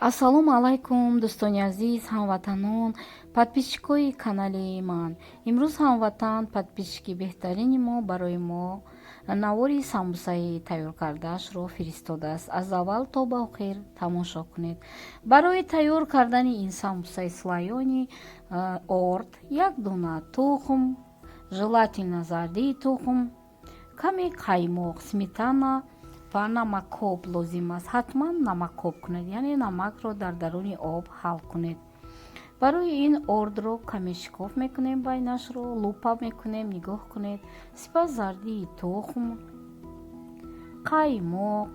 Ассалому алайкум, дӯстони азиз, ҳамватанон, подписчикои канали ман. Имрӯз ҳамватан, подписчики беҳтарини мо барои мо навори самбусаи тайёр кардаашро фиристодааст. Аз аввал то ба охир тамошо кунед. Барои тайёр кардани ин самбусаи слоёный орд, як дона тухм, желательно зардии тухм, каме қаймоқ, сметана ва намакоб лозим аст. Ҳатман намакоб кунед, яъне намакро дар даруни об ҳал кунед. Барои ин ордро каме шикоф мекунем, байнашро лупа мекунем, нигоҳ кунед. Сипас зардии тухм, қаймоқ,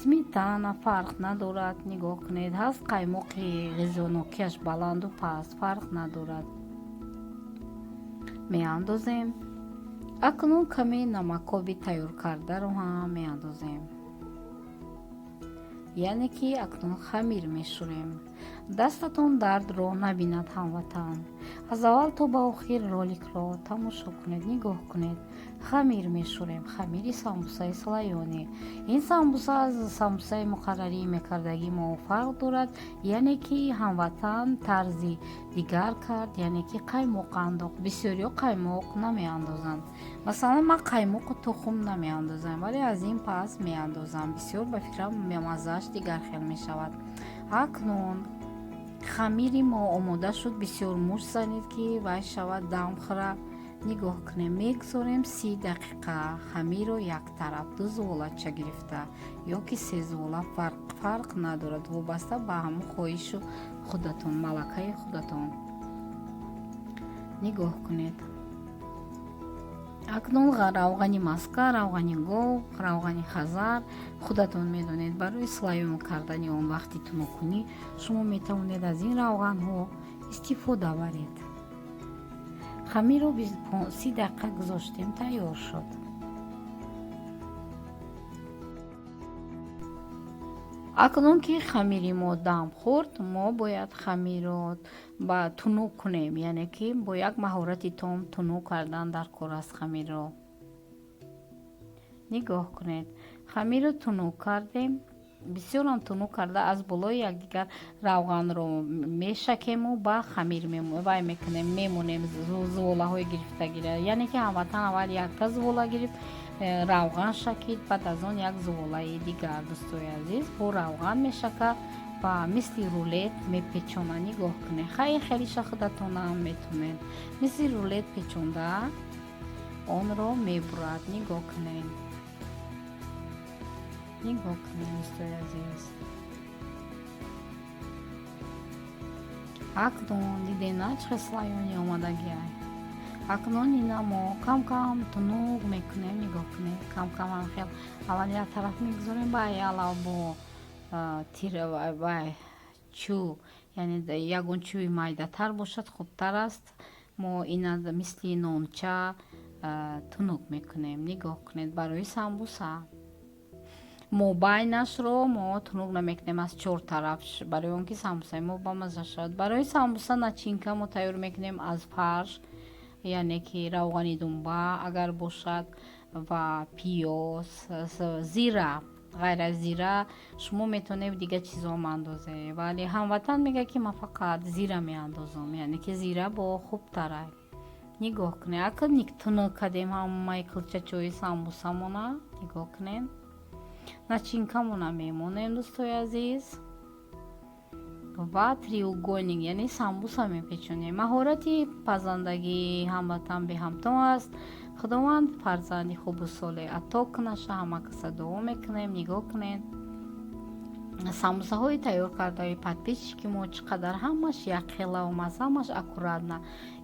сметана, фарқ надорад, нигоҳ кунед. Ҳаст қаймоқи ғизонокиаш баланду паст, фарқ надорад, меандозем. Акнун каме намакоби тайёр кардаро ҳам меандозем, яъне ки акнун хамир мешӯрем. Дастатон дардро набинад, ҳамватан. Аз аввал то ба охир роликро тамошо кунед, нигоҳ кунед. Хамир мешӯрем, хамири самбусаи слоёный. Ин самбуса аз самбусаи муқаррарии мекардагии мо фарқ дорад, яъне ки ҳамватан тарзи дигар кард, яъне ки қаймоқ андохт. Бисёриҳо қаймоқ намеандозанд. Масалан, ман қаймоқу тухм намеандозам, вале аз ин пас меандозам. Бисёр, ба фикрам, маззааш дигар хел мешавад. Акнун хамири мо омода шуд. Бисёр мушт занед, ки вай шавад, дам хӯра. Нигоҳ кунем, мегузорем 30 дақиқа хамирро як тараф, ду зуволача гирифта ё ки се зувола, фарқ надорад, вобаста ба ҳамон хоҳишу худатон, малакаи худатон. Нигоҳ кунед. Акнун равғани маска, равғани гов, равғани хазар, худатон медонед. Барои слоён кардани он вақти тунуккунӣ шумо метавонед аз ин равғанҳо истифода баред. Хамирро 30 дақиқа гузоштем, тайёр шуд. Акнун ки хамири мо дам хӯрд, мо бояд хамирро ба тунук кунем, яъне ки бо як маҳорати том тунук кардан дар кор аст хамирро. Нигоҳ кунед, хамирро тунук кардем, бисёрам тунук карда, аз болои якдигар равғанро мешакему ба хамир вай мекунем, мемонем зуволаҳои гирифтагира. Яъне ки ҳамватан аввал якта зувола гирифт, равған шакид, баъд аз он як зуволаи дигар, дӯстои азиз, бо равған мешака ва мисли рулет мепечона. Нигоҳ кунед, хай, хелиша худатонам метонед. Мисли рулет печонда онро мебурад. Нигоҳ кунед, нигоҳ кунед, дӯстои азиз. Акнун дидена, чӣ хел слоёный омадагиай. Акнун ина мо кам-кам тунук мекунем. Нигоҳ кунед, кам-кам хел аввал як тараф мегузорем, ба ялав бо вай чӯ, яъне ягон чӯи майдатар бошад, хубтар аст. Мо ина мисли нонча тунук мекунем. Нигоҳ кунед, барои самбуса мобайнашро мо тунук намекунем аз чор тараф, барои он ки самбусаи мо бамазза шавад. Барои самбуса начинка мо тайёр мекунем аз фарш, яъне ки равғани думба агар бошад ва пиёз, зира. Ғайр аз зира шумо метавонед дигар чизҳоам андозед, вале ҳамватан мегӯяд, ки ман фақат зира меандозам, яъне ки зира бо хубтара. Нигоҳ кунед, акн тунук кардем ҳамаи кулчачои самбусамона. Нигоҳ кунед, начинкамона мемонем, дӯстои азиз, ва треугольник, яъне самбуса мепечонем. Маҳорати пазандагии ҳамватан беҳамто аст. Худованд фарзанди хубу солеҳ ато кунаша, ҳама каса дуо мекунем. Нигоҳ кунед, самбусаҳои тайёр кардаи подписчики мо чӣ қадар ҳамаш якхела омад, ҳамаш аккуратно,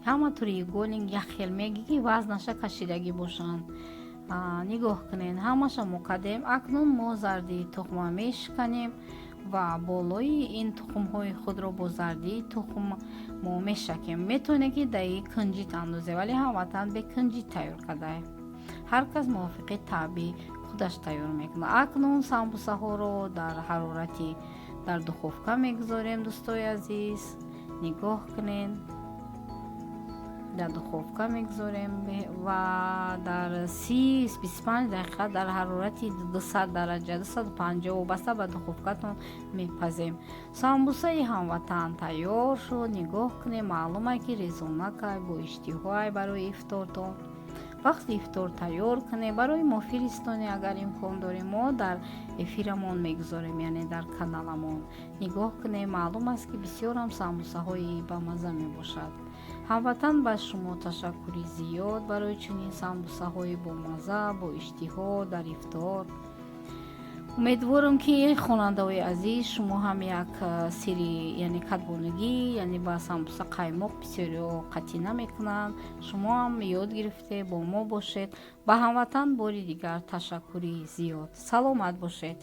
ҳама треугольник якхел, мегӣ ки вазнаша кашидагӣ бошанд. Нигоҳ кунед, ҳамаша мо кардем. Акнун мо зардии тухма мешиканем ва болои ин тухмҳои худро бо зардии тухм мо мешакем. Метавонед, ки даи кунҷит андозе, вале ҳамватан бе кунҷит тайёр кардае. Ҳар кас мувофиқи таъби худаш тайёр мекунад. Акнун самбусаҳоро дар ҳарорати дар духовка мегузорем, дӯстои азиз. Нигоҳ кунед. Дар духовка мегузорем ва дар 30-25 дақиқа дар ҳарорати 200 дараҷа, 250, вобаста ба духовкатон мепазем. Самбусаи ҳамватан тайёр шуд. Нигоҳ кунед, маълума, ки резонакай, бо иштиҳоай. Барои ифтортон, вақти ифтор тайёр кунед, барои мо фиристоне, агар имкон дорем, мо дар эфирамон мегузорем, яъне дар каналамон. Нигоҳ кунед, маълум аст, ки бисёрам самбусаҳои бамазза мебошад. Ҳамватан, ба шумо ташаккури зиёд барои чунин самбусаҳои бомазза, бо иштиҳо дар ифтор. Умедворам, ки, хонандаҳои азиз, шумо ҳам як сири, яъне кадбонугӣ, яъне ба самбуса қаймоқ бисёриҳо қатъӣ намекунанд, шумо ҳам ёд гирифте, бо мо бошед. Ба ҳамватан бори дигар ташаккури зиёд. Саломат бошед.